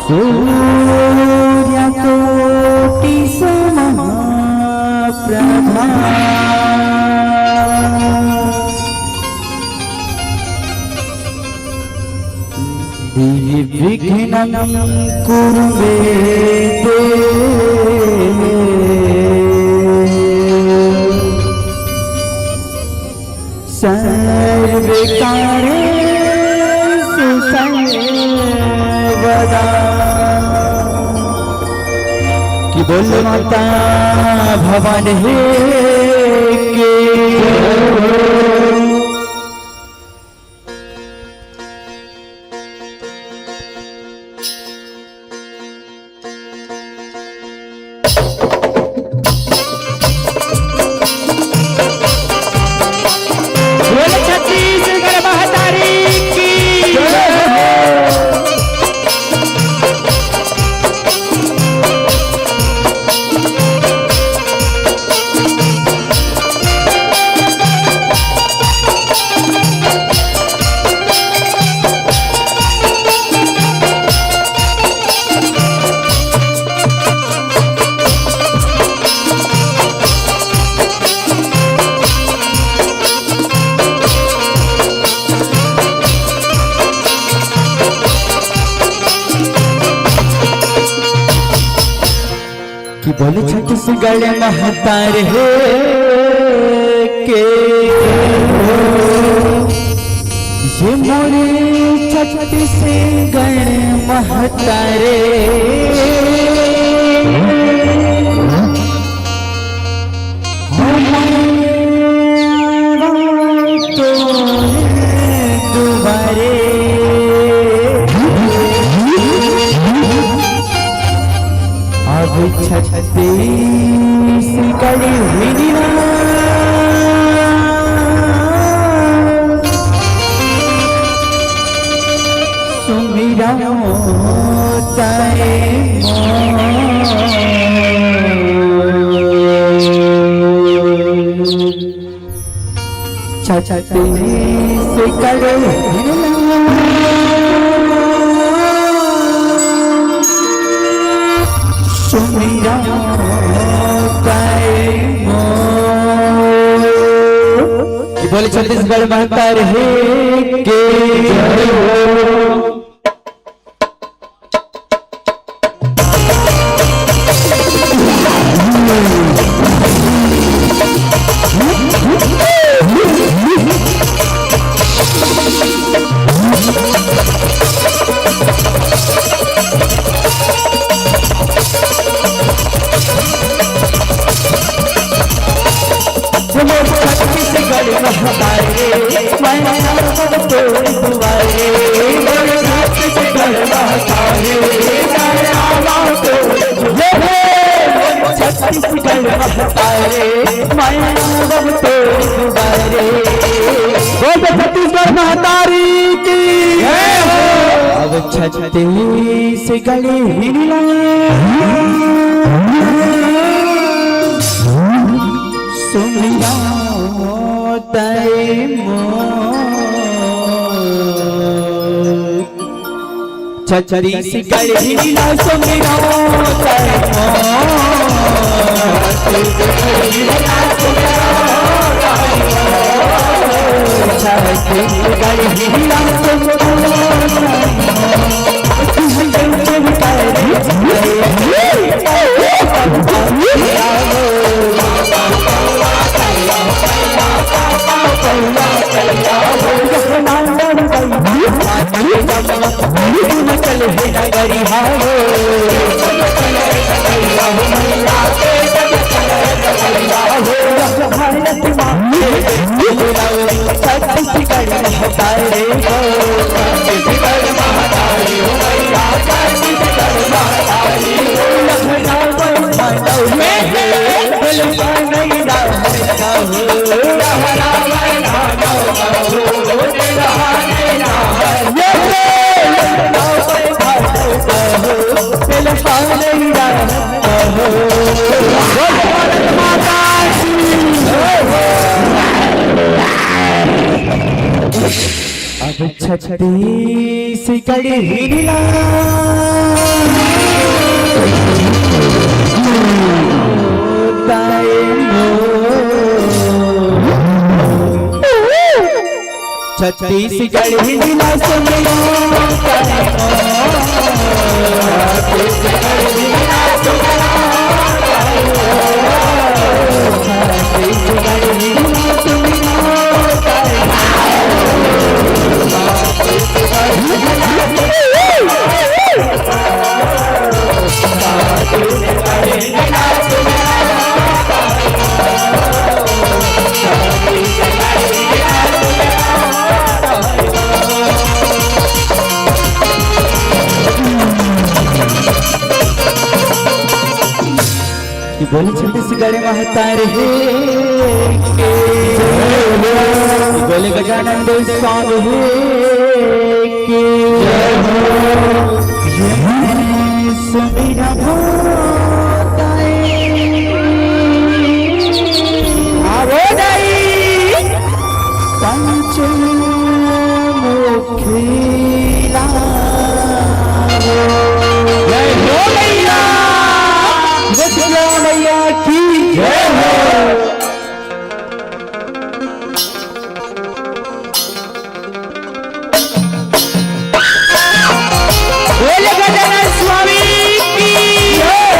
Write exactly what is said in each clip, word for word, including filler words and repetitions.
सूर्यकोटि समप्रभा। निर्विघ्नं कुरु मे देव। सर्वकारेषु सर्वदा। कि बोल माता भवानी की। बोले छत्तीसगढ़ महतारी की। कि बोले छत्तीसगढ़ महतारी के, ये मोरे छत्तीसगढ़ महतारी। हमारा तो दुबारे। अब छत्तीसगढ़ हिला सुमिरन तारे मोर। छत्तीसगढ़ हिला सुमिरन तारे मोर। बोले छत्तीसगढ़ महतारी के जय हो। बोलो छत्तीसगढ़ महतारी, मैं आवा तोरे दुआरे। बोलो छत्तीसगढ़ महतारी, मैं आवा तोरे दुआरे। छत्तीसगढ़ महतारी, मैं आवा तोरे दुआरे। बोल दे छत्तीसगढ़ महतारी की। जय हो। अब छत्तीसगढ़ हिला सुमिरन तारे मोर। छत्तीसगढ़ हिला सुमिरन तारे मोर। छत्तीसगढ़ हिला सुमिरन तारे मोर। अब छत्तीसगढ़ हिला छत्तीसगढ़ी ला सुन लो, कि बोले छत्तीसगढ़ महतारी के, बोले गजानन गोस्वामी के। ये सुमिरन होता है। आवो दाई। पंचमुखी लावो। जय हो मैया। दुर्गा मैया की जय हो। बोले गजानन स्वामी की जय।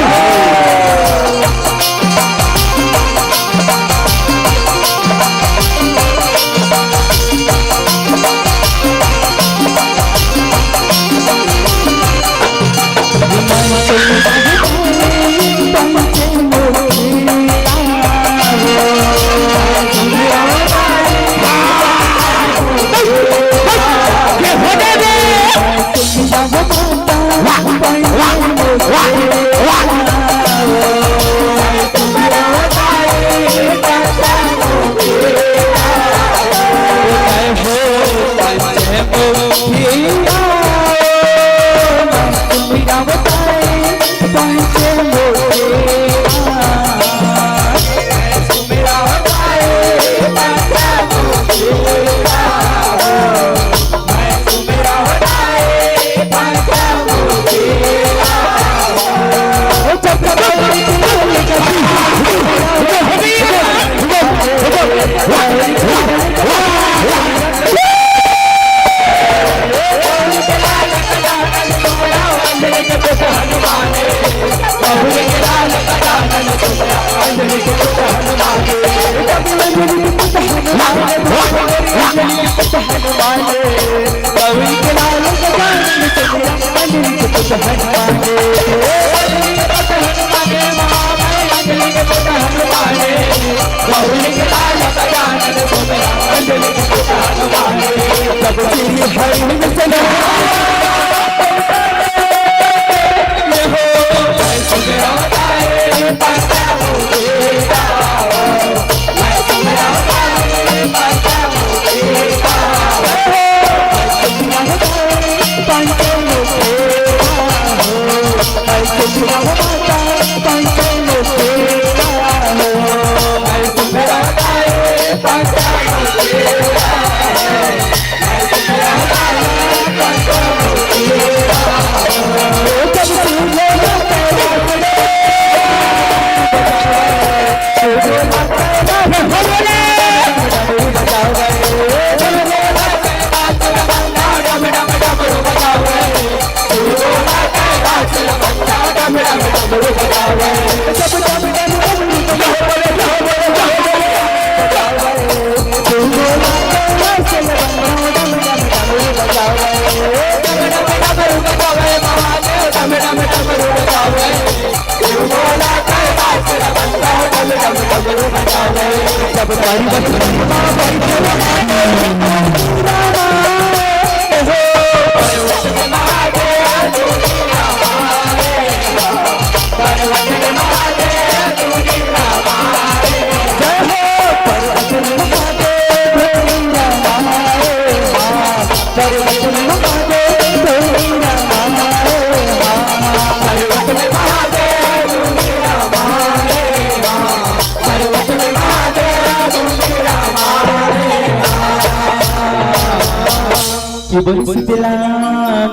कि बोल शीतला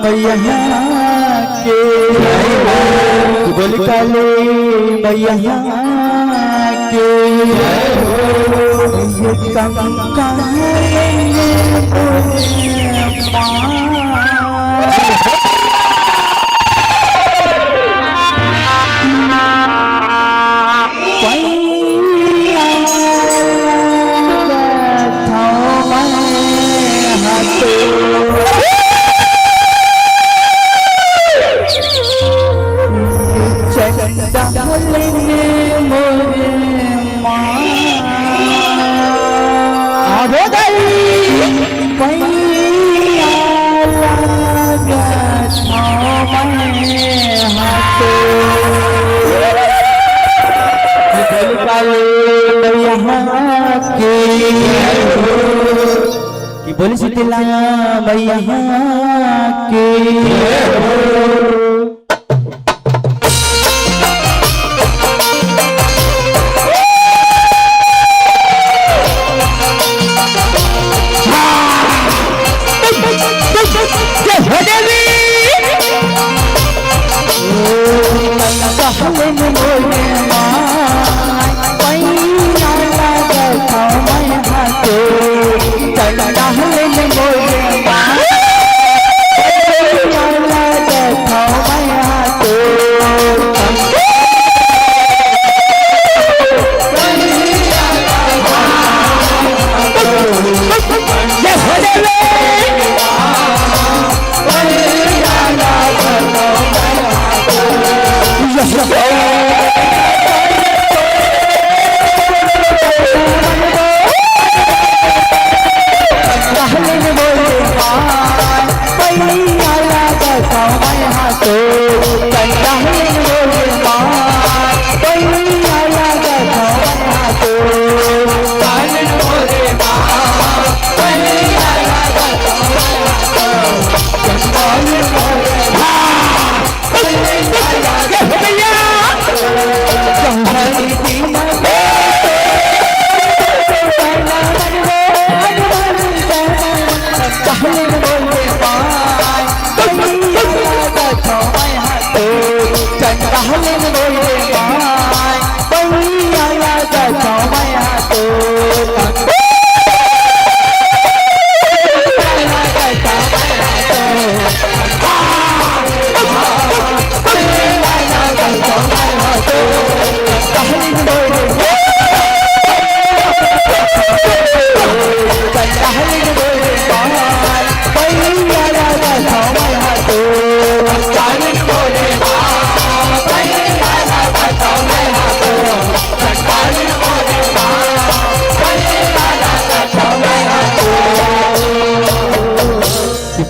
मैया के, कि बोल काली मैया कि बोले शीतला मैया की।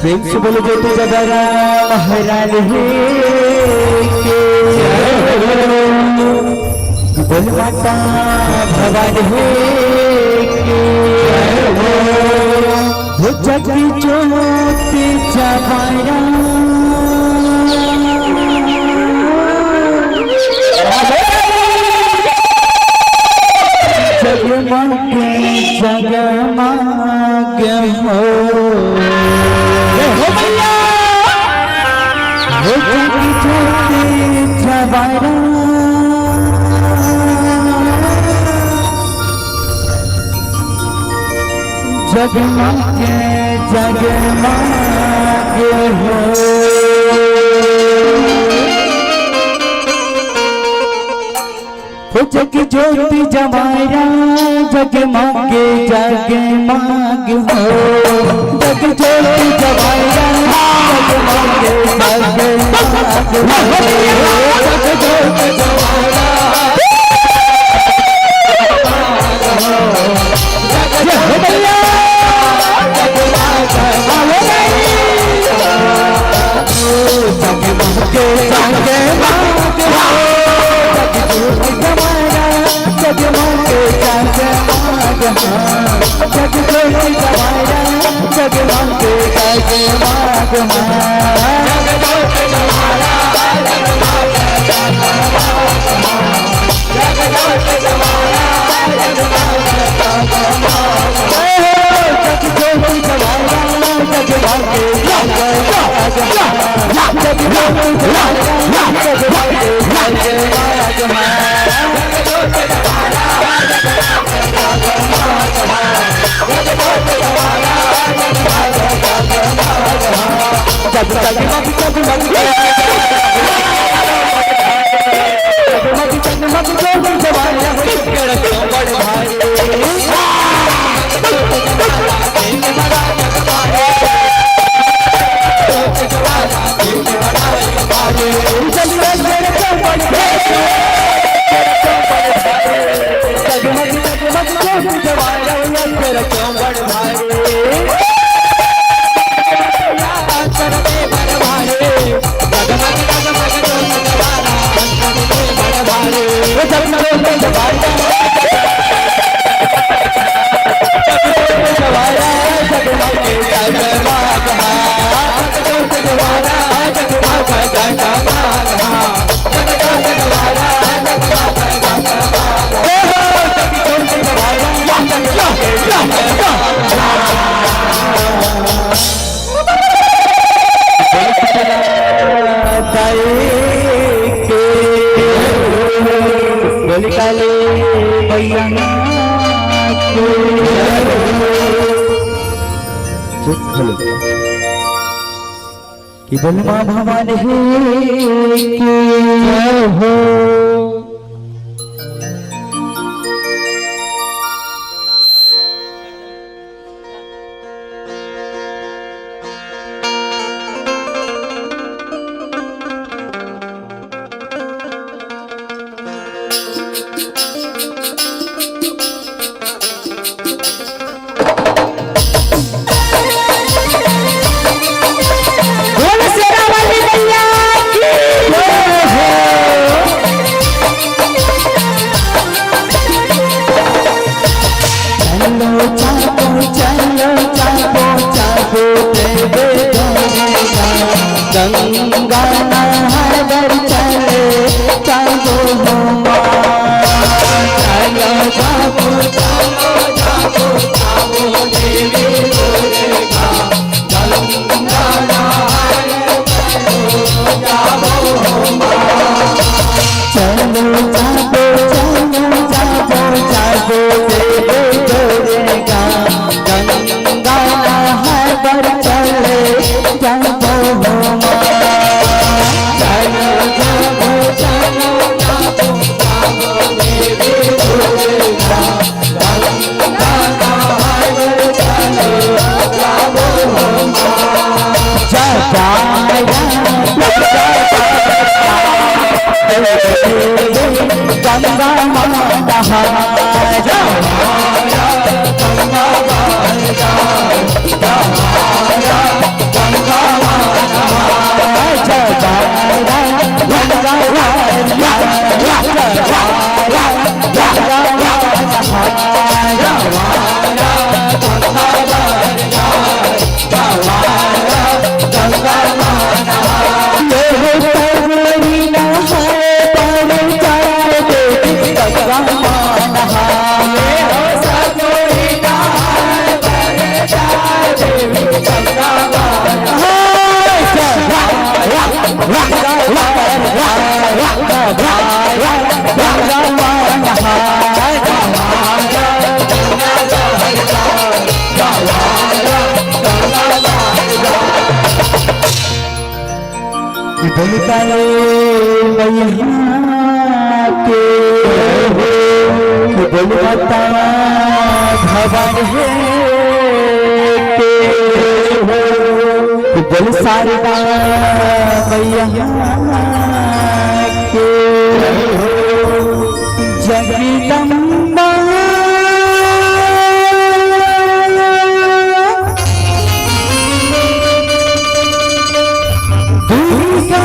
प्रेम से बोलो ज्योति जगदम्बा महारानी की। बोल माता भवानी की। हो जग ज्योति जगदम्बा। जगमग जगमग हो। हे हो मैया। हो जग ज्योति जगदम्बा। जगमग जगमग हो। हो जग ज्योति जवारा, जगमग जगमग हो। जग ज्योति जवारा, जगमग जगमग हो। जग ज्योति जवारा, जय हो भैया। जगमग जगमग हो, जग ज्योति जवारा, जगमग जगमग हो, जग ज्योति जवारा, जगमग जगमग हो। बोली काली मैया के। चुप, हेलो। कि बोल माँ भवानी की जय हो। बोल शेरा वाली मैया की जय हो। चलो जाबो, चलो जाबो, जाबो देवे गंगा, गंगा नहाए बर चले जाबो हो माँ। चलो जाबो, चलो जाबो, जाबो देवे दुर्गा। कि बोली काली मैया के, कि बोली माता भवानी के, कि बोली शारदा मैया के, जगदम्बा। दुर्गा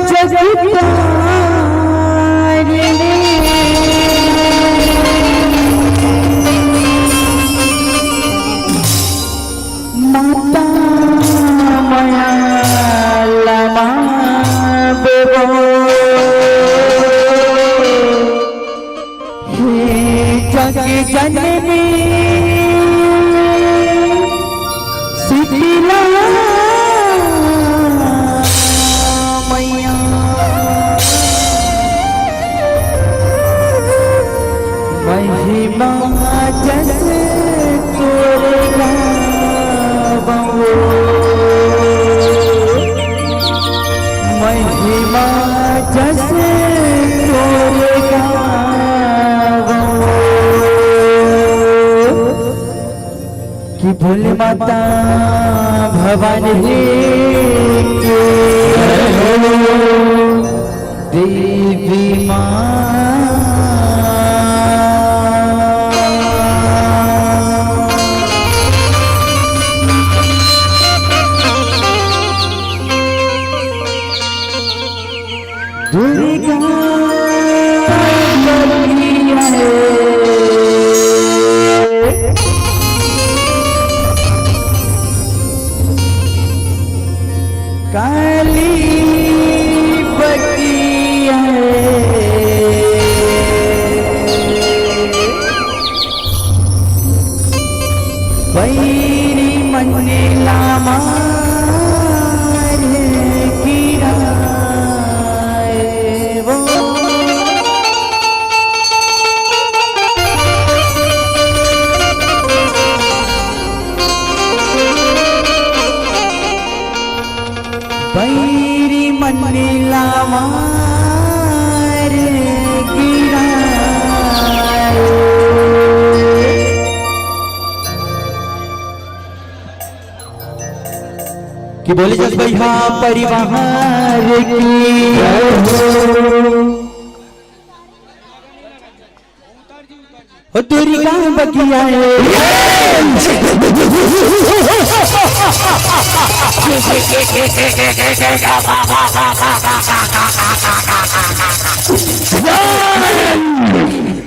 जगतारिणी, माता मया लमा बोले माता भवानी के देवी माँ। दुर्गा बलिया है। काली बलिया है। बैरी मन ला मार गिराए वो। बैरी मन ला मार गिराए। कि बोले जस भैया परिवार की जय हो। ओ तेरी कहाँ बगिया है?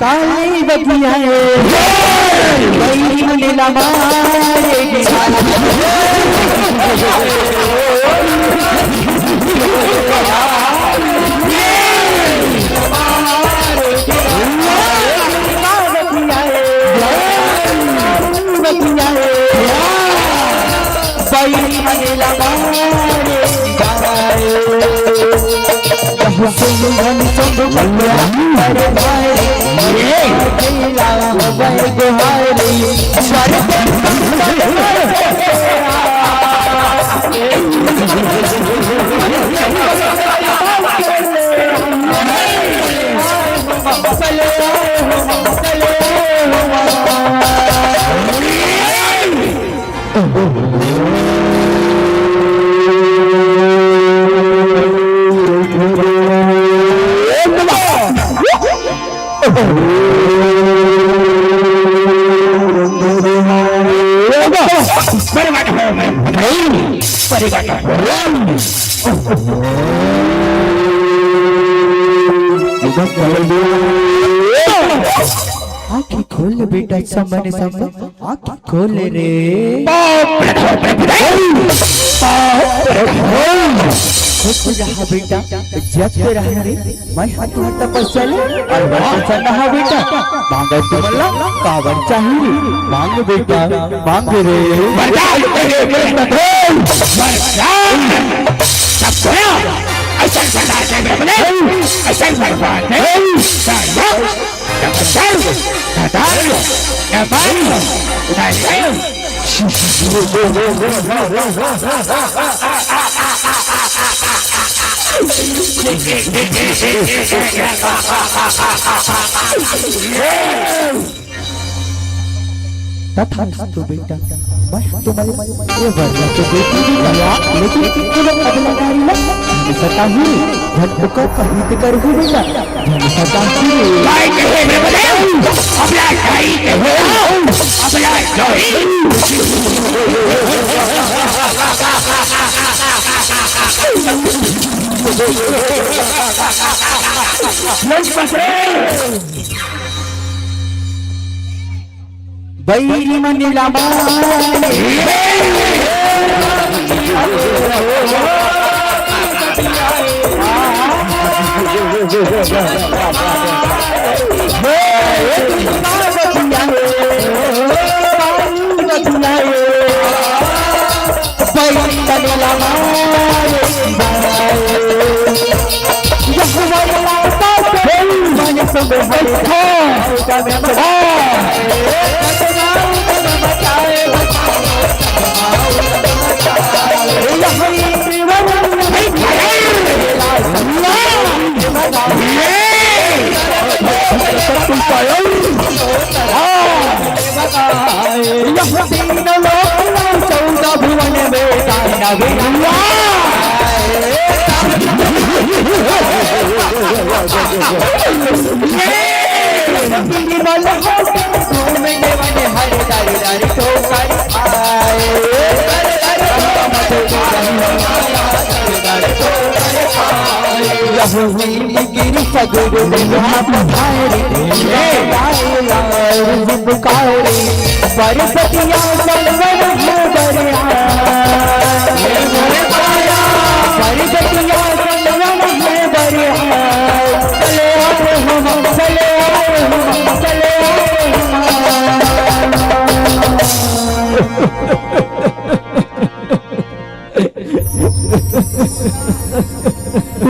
काली बगिया है। बैरी मन ला मारे गिरा। आँखी खोल बेटा, सामने सामने आँखी खोल रे। बाप रे, बाप रे, बाप रे। खुश रहा बेटा, जगत रहा रे। मैं हा तुँहर तपस्या ले, अउ मैं प्रसन्न हा बेटा। मांगो तुमन ला, काबर चाही रे? मांग बेटा, मांग रे। वरदान दे दे, वरदान। वरदान। सब सुनो, अइसन सरदार के मेरे बने, अइसन बर्बाद नहीं। सालो, डॉक्टर, डॉक्टर, नमन, नमन। तथास्तु बेटा, मैं तुम्हारे ये वरना तो देती भी भैया, लेकिन तुम अगला नारी ला धन सताहू, धन ओकर पहित करहू बेटा, धन सताहू। काय कहे रे बले? अपना काय कहे? अपना काय? लंच पकड़े। बैरी मन ला मारे। गिरी सगुरु में हाथ भारी, पुकारे, परबतिया संगम है दरिया। परबतिया संगम है दरिया। चले आए हम, चले आए हम, चले आए हम।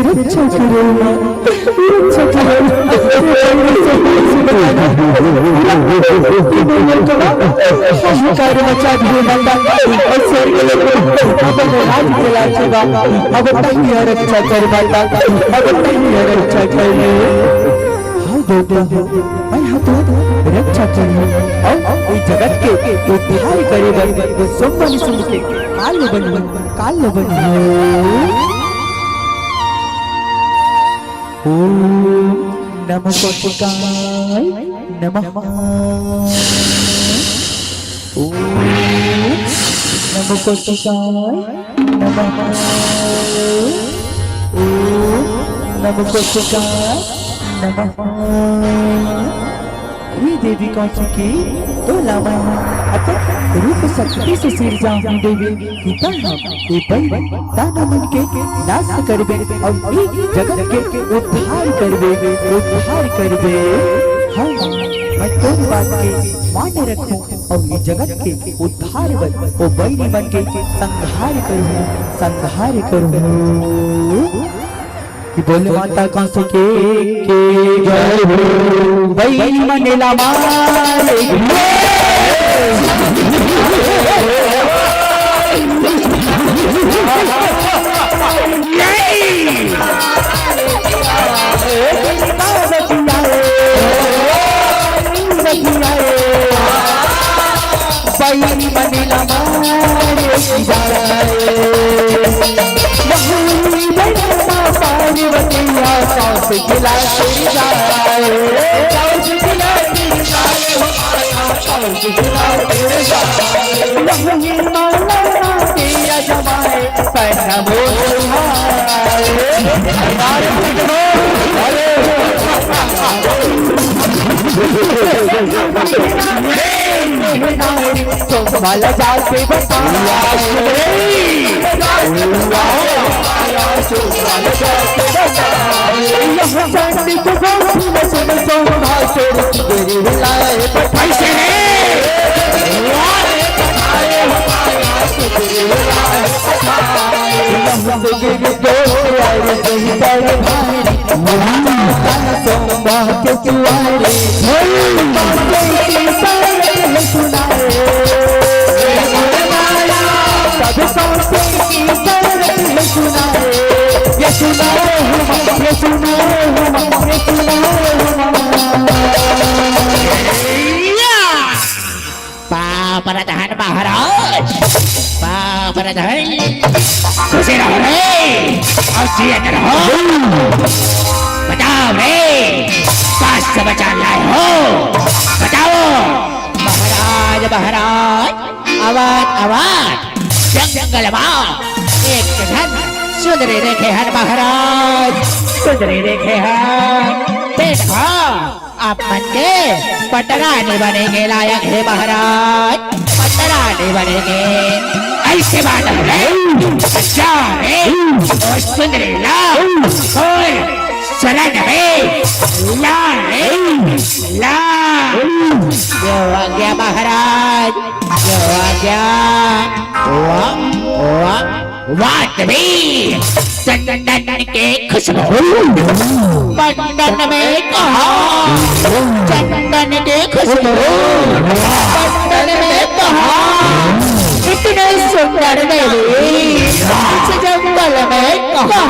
रक्षा करो माँ, रक्षा करो। हाहाकार मचा दिए माता, और स्वर्ग लोक में अपन राज चला चुका। अब तैं रक्षा कर माता, अब तैं रक्षा कर। हाँ देवता हो, मैं हा तोर रक्षा करहूँ, अउ ए जगत के उद्धार करे बर वो सोमवारी सुन के काल बनहूँ। काल बनहूँ। ओम नमः कौशिकाय नमः। ओम नमः कौशिकाय नमः। ओम नमः कौशिकाय नमः। हे देवी कौशिकी, तोला मैं हा अपन रूप शक्ति से सिरजाहूँ देवी। कि तैं हा ए बैरी दानव मन के नाश करबे अउ ए जगत के उद्धार करबे, उद्धार करबे। हाँ, मैं तोर बात के मान्य रखहूँ अउ ए जगत के उद्धार बर ओ बैरी मन के संहार करहूँ, संहार करहूँ। कि बोले माता कौशिकी के जय हो। बैरी मन ला मारे। बैरी मन ला मारे जाए। वही ब्रह्मा पार्वती आकाश खिला जाए। वही माला ना दिया जमाए, पहना बोल हाय। अरे सोमवार जाके बता। यहाँ पंडित गोकुल सुन सोमवार चोरी तेरी हिलाए। कैसे रे? वाह! बाप रे धन महाराज, बाप रे धन। खुशी रहो रे, अउ जियत रहो। बताओ रे, कइसे बचा लाए हो? बताओ। महाराज, महाराज, आवत, आवत जंगल मा एक झन सुंदरी देखे हन महाराज, सुंदरी देखे हन। देखो, आप मन के पटरानी बने के लायक हे महाराज, पटरानी बने के। अइसे बात हे, जा रे, ओ सुंदरी ला, बोल, शरण में ला रे, ला। जो आज्ञा महाराज, जो आज्ञा। वाह, वाह। वाह देवी, चंदन के खुशबू बंदन में कहा, चंदन के खुशबू बंदन में कहा, इतने सुंदर देवी इस जंगल में कहा।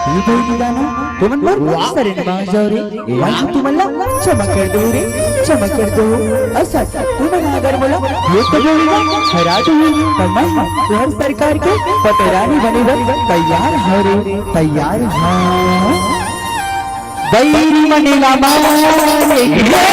ये तो एक गाना, तुमन बर वाह। सरन बाजो रे, वाह। वाह, तुमन ला क्षमा कर दो रे, क्षमा कर दो। अइसन, तुमन अगर मोला ये तो बोलना, हरा दो, त मैं तुहर सरकार के पटरानी बने बर तैयार हव रे, तैयार हव। बैरी मन ला मारे के।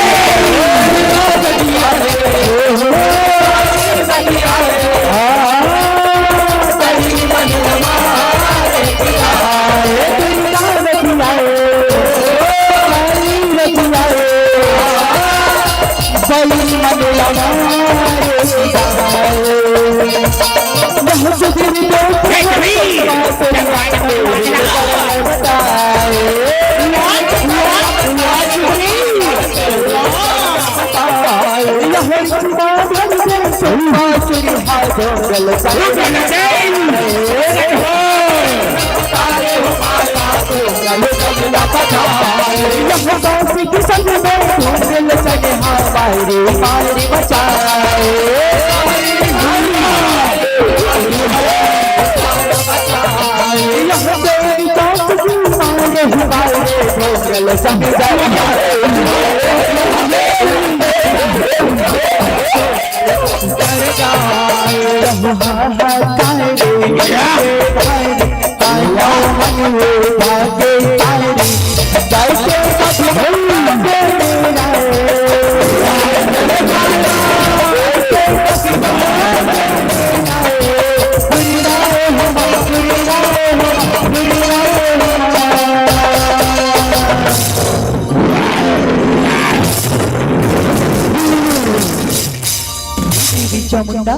बिरसा मुंडा,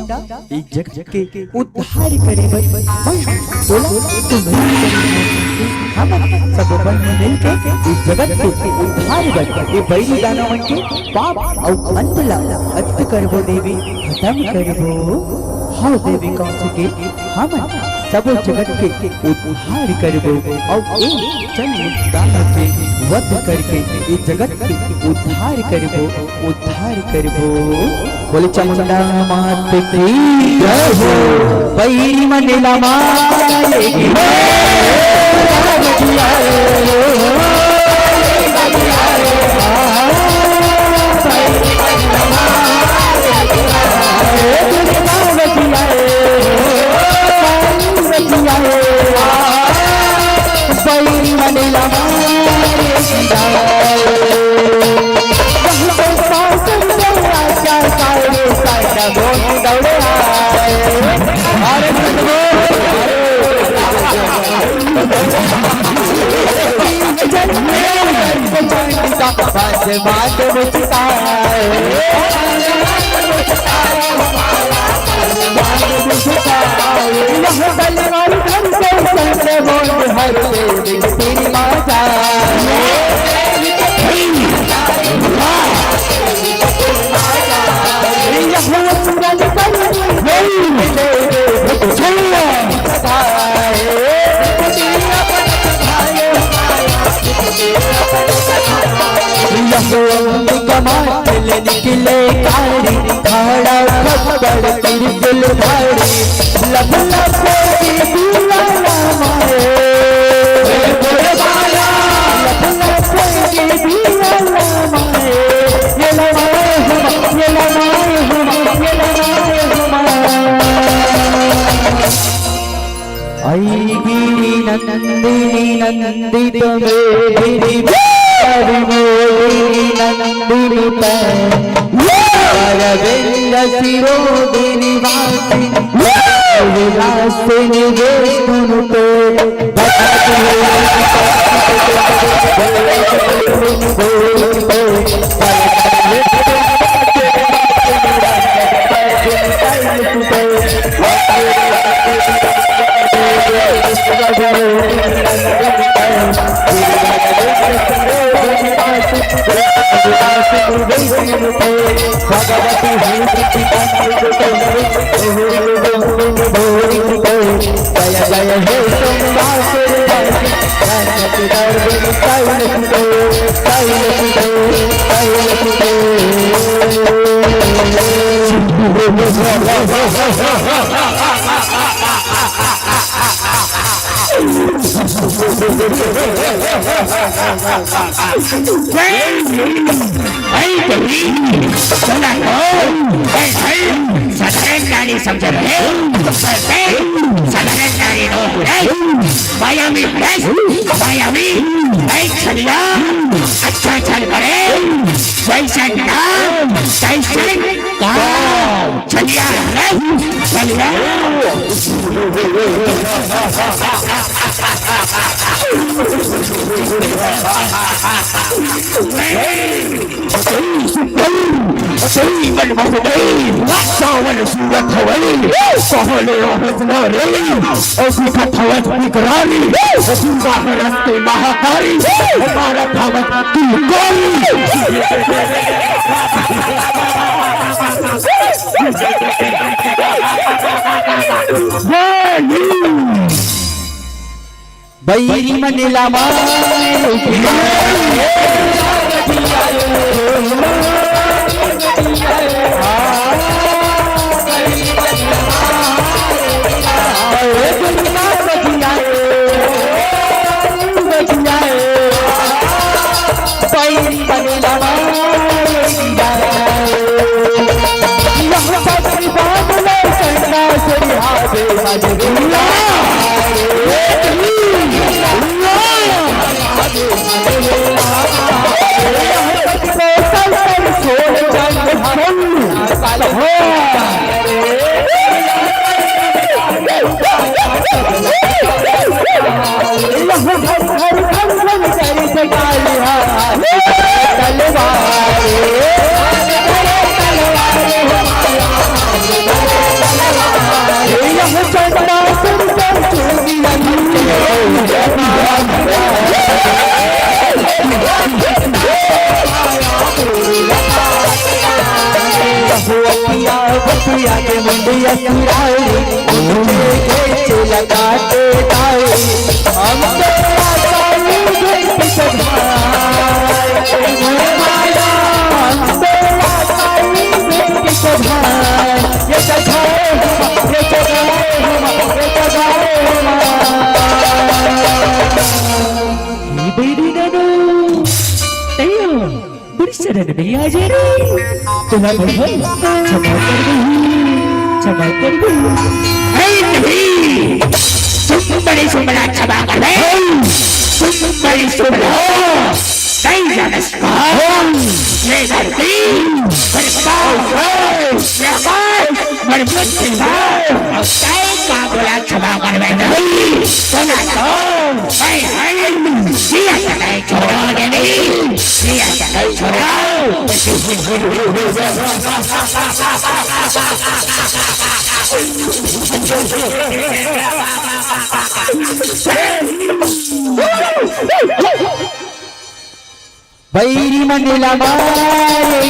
ए जगत के उद्धार करे बर मैं तोला तो नहीं करूँगा। हमन सब मन मिल के ए जगत के उद्धार बर, ए बैरी दानव मन के पाप अउ अंत ला अंत करबो देवी, खतम करबो। हव देवी कौशिकी, हमन सबो जगत के उद्धार करबो अउ ए चंद्रमुंडा के वध करके ए जगत के उद्धार करबो, उद्धार करबो। बोले चामुंडा मात की जय हो। बैरी मन ला मारे के। कमाल निकले कारी, खड़ा खप्पड़ त्रिशूल धारी, लभ लभ के दिया मारे। लभ लभ के दिया मारे। ये लमाए हम, ये लमाए हम, ये लमाए हम। आई गिरी नंदिनी नंदित मेदिनी, विमोदिनी नंदिनी पै, अरविंद शिरोदिनी वासिनी, विलासिनी विष्णु पे। भाई, भाई, भाई, तोला तो, भाई, भाई, साधारण नारी समझे रहे, साधारण नारी नो, भाई, मायावी, भाई, मायावी, भाई, छलिया, अच्छा चल करे, वैसा नाम, तैसा काम। चलिया, चलिया। सही मन मत गई, सावन सूरत हवई, कहले रहत न रे, और दिखत हवत विकराली, दुर्गा हरत के महाकाली, हमारा धावत किलकारी। बैरी मन ला मार। बतिया बतिया के मुंडिया सुराई, मुंडे के चेला काटे दाई। हम तो आसाई देख के भाई, हम तो आसाई देख के भाई। ये तो भाई, ये तो भाई, ये तो भाई। ये बेरी ननू, तैयार। बड़ी शरण में आ जा रे। तोला बढ़ल, क्षमा कर दे, क्षमा कर दे। हे नहीं, तुम बड़ी सुमला क्षमा कर दे। तुम बड़ी सुमला। नहीं जानस का। ये धरती, पर पाँव, ये पाँव, पर बुद्धि का। और कई का बोला क्षमा कर दे। तोला तो, मैं, मैं, जिया नहीं छोड़ोगे नहीं। बैरी मन ला मारे।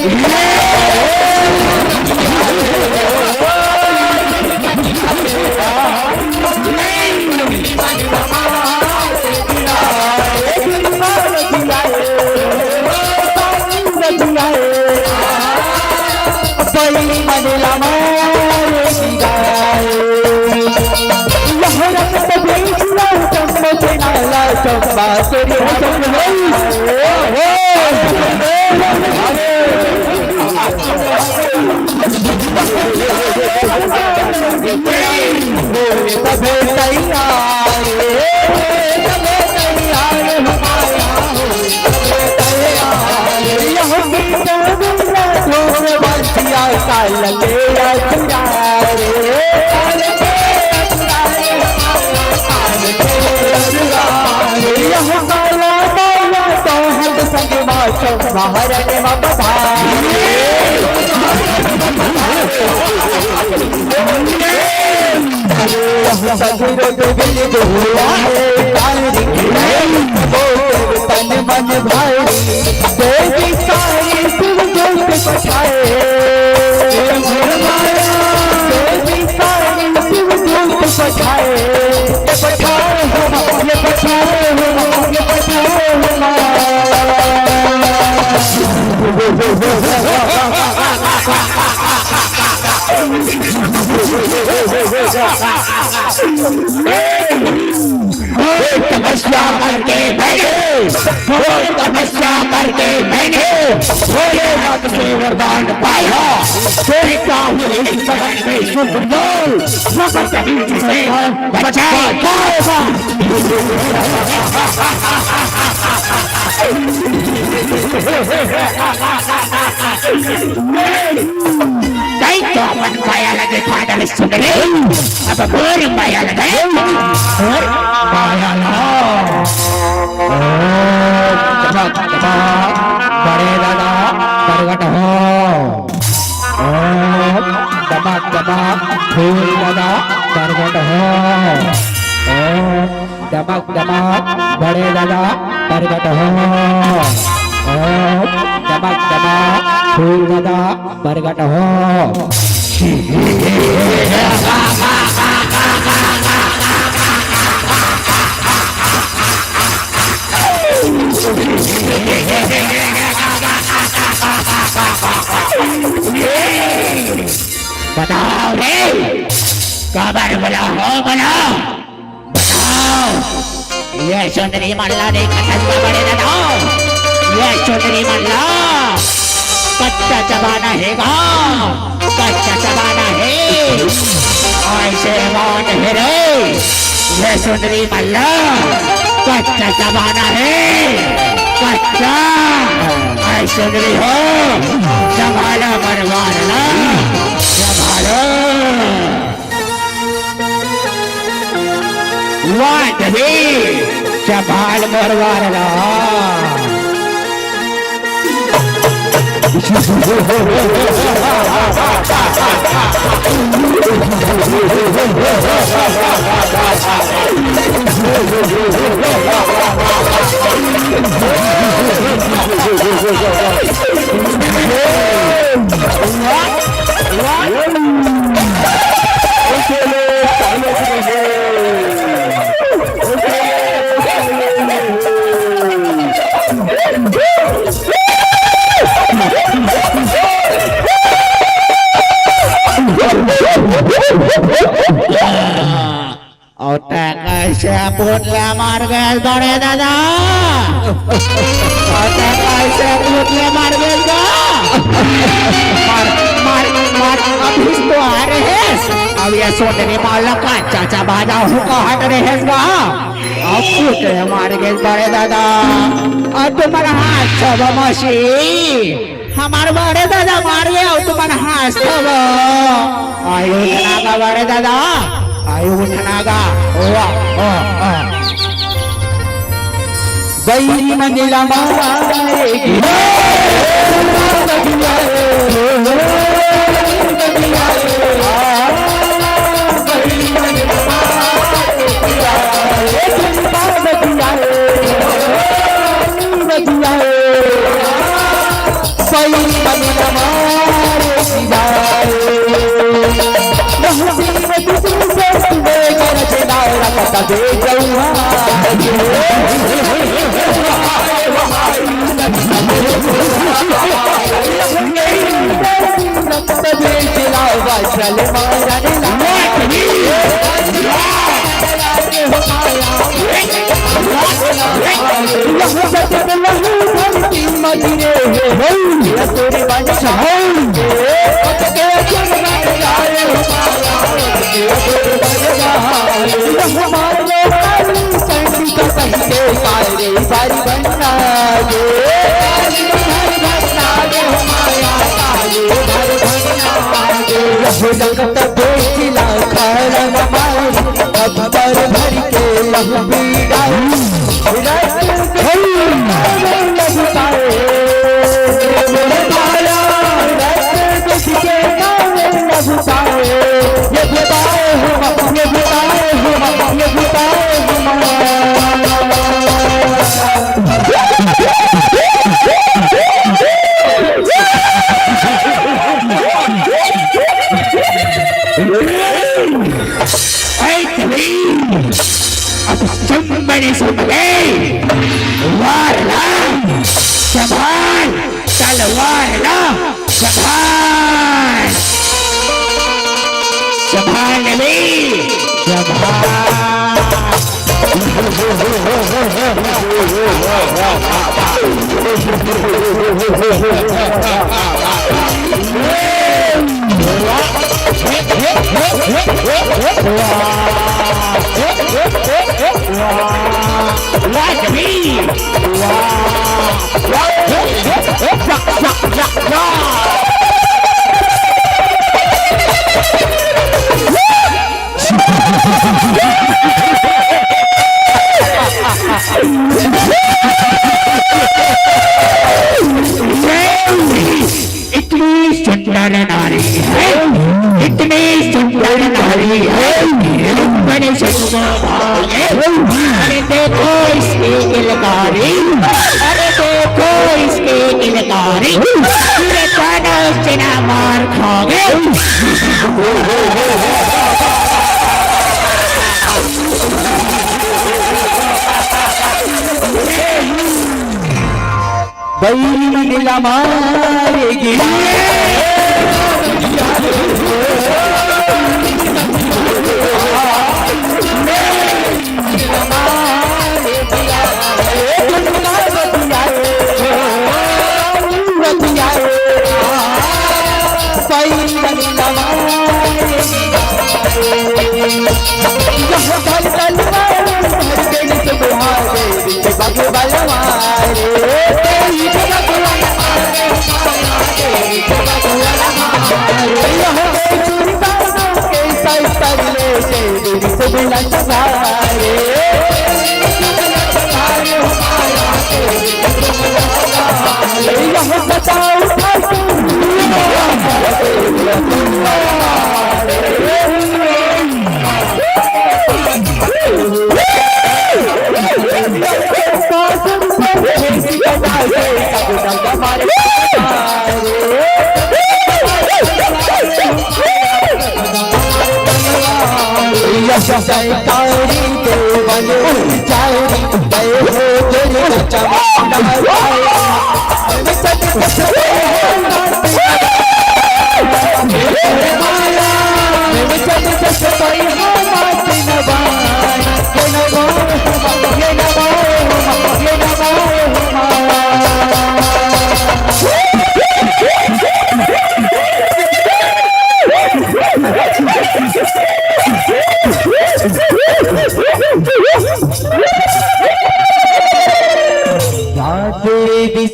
करके मैंने, घोर तपस्या करके मैंने भोलेनाथ से वरदान पाया। देखता हूँ इस जगत में सुंदर मगर कभी तुझे बचा पाएगा। नहीं तो अपन माया लगे फादर सुंदरी, अब घोर माया लगे, घोर माया ला। ओम डमक डमक बड़े दादा प्रगट हो। ओम डमक डमक फूल दादा प्रगट हो। ओम डमक डमक बड़े दादा प्रगट हो। ओम डमक डमक फूल दादा प्रगट हो। बताओ रे, काबर बोला हो, बोला। बताओ, ये सुंदरी मल्ला देखत हस का बड़े दादा? ये सुंदरी मल्ला कच्चा चबाना हे गा, कच्चा चबाना हे। ऐसे बात हे रे, ये सुंदरी मल्ला कच्चा चबाना हे, कच्चा। ऐ सुंदरी हो, संभालो परिवार ला, संभालो। वाह देवी, संभाल मोर वारला। अउ तैं कइसे पूत ले मार गेस बड़े दादा? अउ तैं कइसे पूत ले मार गेस गा? मार, मार, मार, अभी तो आ रहे। अब ये सुंदरी मल्ला कच्चा चबा जाहूं कहत रहेस गा। अउ पूत ले मार गेस बड़े दादा। अउ तुमन हाथ छबा मसी। हमार बड़े दादा मार गे अउ तुमन हाथ छबा। आयो उठना गा बड़े दादा, आयो उठना गा। वाह, वाह, वाह। बैरी मन ला मारे गिरा। ऐ कबीर, अब सुन बड़े सुन ले, वार ला, संभाल तलवार ला, संभाल, संभाल ले, संभाल। इतनी सुंदर नारी है, इतनी सुंदर नारी है, मैंने सपना भाई, अरे देखो इसकी किलकारी, अरे देखो इसकी किलकारी, पूरे कानों से ना मार खाओगे। बैरी मन ला मारेगी।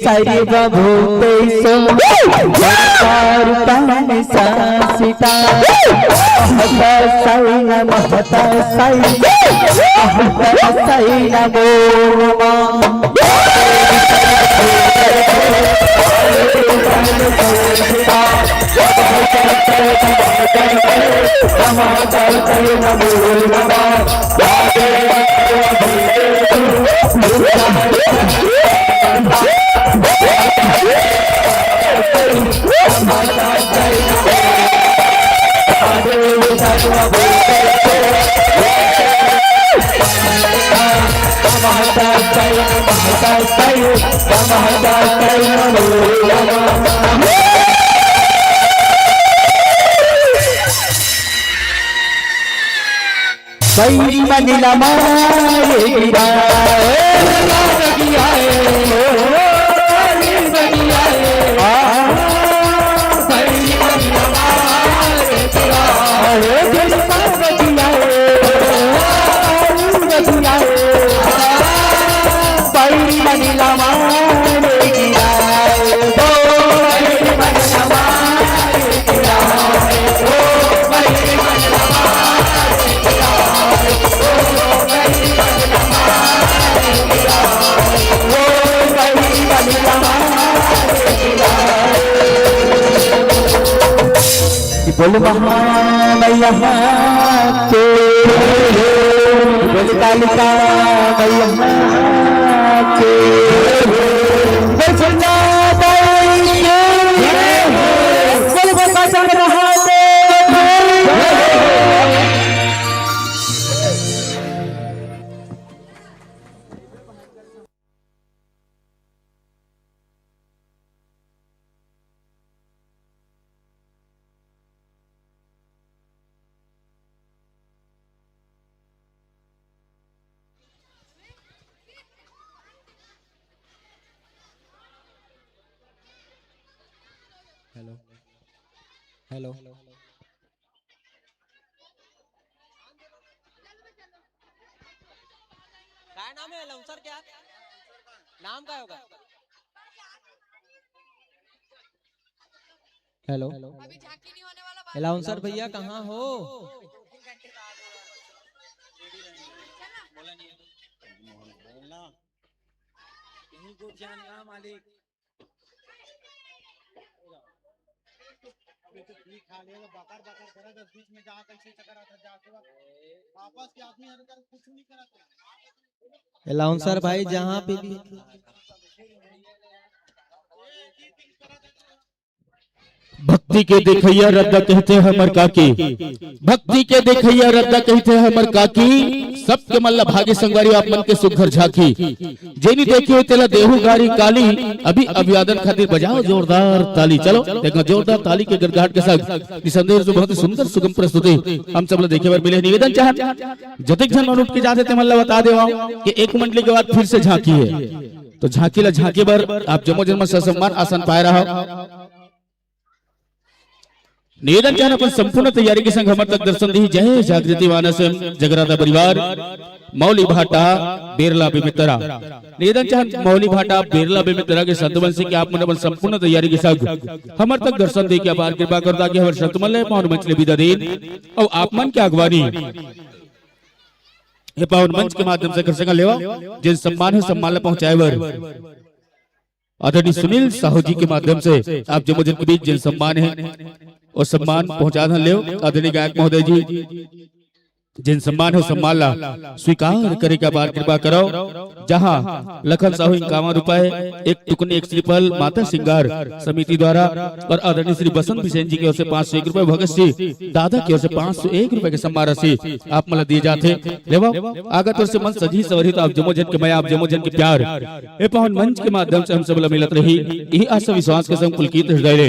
सर्वभूतेषु सर्वरूपेण संस्थिता। महतस्यै नमः, महतस्यै नमो नमः। बैरी मन ला मारे गिरा। बोल महामैया के, बोल कालिका मैया के, बोल दुर्गा माई के, बोल भोकाचंद महादेव के। Hello, hello. काय नाम है अलाउंसर क्या? नाम काय होगा? हेलो, अभी झांकी नहीं होने वाला, बात अलाउंसर भैया कहाँ हो? बोला नहीं है। बोलना। यहीं को ध्यान रहा मालिक। अभी तो ठीक खा लेगा, बकर बकर करा, जब बीच में जहाँ कैसे चक्कर आता, जाके वापस के आदमी हर कर कुछ नहीं करा था। अलाउंसर भाई, जहाँ पे भी भक्ति के देखइया रद्दा कहिथे हमर काकी, भक्ति के देखइया रद्दा कहिथे हमर काकी, सबके मन ला भागे संगवारी आप मन के सुघर झांकी। जेनी देखे हो तेला देहू गारी काली, अभी अभिवादन खातिर बजाओ जोरदार ताली। चलो, देखो जोरदार ताली के गड़गड़ाहट के साथ निसंदेह से बहुत ही सुंदर सुगम प्रस्तुति हम सब ला देखे बर मिले। निवेदन चाहत, जतेक झन मन उठ के जाथे ते मन ला बता देवव कि एक मंडली के बाद फिर से झांकी है, तो झांकी ला झांके बर आप जम्मो जन मन ससम्मान आसन पाए रहव। निवेदन चाहन अपन संपूर्ण तैयारी के संग हमर तक दर्शन दी जय जागृति मानस एवं जगराता परिवार मौली भाटा बेरला बेमेतरा। निवेदन चाहन मौली भाटा बेरला बेमेतरा के संत मन से कि आप मन अपन संपूर्ण तैयारी के संग हमर तक दर्शन दे के अपार कृपा कर दा कि हमर संत मन ले पावन मंच ले विदा देन अउ आप मन के अगवानी ये पावन मंच के माध्यम से कर सका लेवा, जिन सम्मान है सम्मान ला पहुंचाए बर आदरणीय सुनील साहू जी के माध्यम से आप जम्मो जन के बीच जिन सम्मान है, वो सम्मान पहुंचा धन लेव। आदरणीय गायक महोदय जी, जिन सम्मान है, सम्मान ला स्वीकार करे के अपार कृपा करो। जहां लखन साहू इक्यावन रुपए, एक टुकनी, एक श्रीफल, माता श्रृंगार समिति द्वारा और आदरणीय श्री बसंत बिसेन जी की ओर से पाँच सौ एक रुपए, भगत सिंह दादा की ओर से पाँच सौ एक रुपए के सम्मान राशि आप मन ला दिए जाथे। लेवा, आगत वर्ष मन सजी सवरी तो आप जम्मो जन के मया, आप जम्मो जन के प्यार ए पावन मंच के माध्यम से हम सब ला मिलत रही, यही आशा विश्वास के संग पुलकित हृदय ले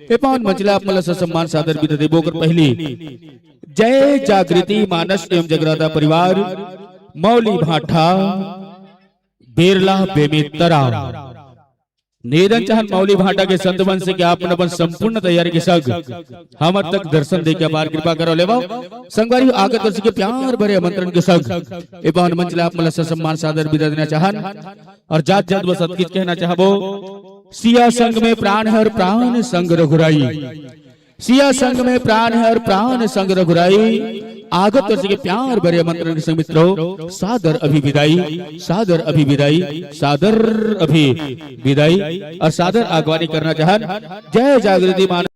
ए पावन मंच ला आप मन ला ससम्मान सादर विदा देबो। ओकर पहली जय जागृति मानस एवं जगराता परिवार मौली भाटा बेरला बेमेतरा। निवेदन चाहन मौली भाटा के संत मन से कि आप मन अपन संपूर्ण तैयारी के संग हमर तक दर्शन दे के अपार कृपा करो। लेवा संगवारी आगत वर्ष के प्यार भरे आमंत्रण के संग ए पावन मंच ला आप मन ला ससम्मान सादर विदा देना चाहन और जात जात बस अतकिच कहना चाहबो, सिया संग में प्राण हर प्राण संग रघुराई, सिया संग में प्राण हर प्राण संग रघुराई। आगत वर्ष के प्यार भरे आमंत्रण के संग मित्रों सादर अभिविदाई, सादर अभिविदाई, सादर अभिविदाई और सादर आगवानी करना चाहन जय जागृति मान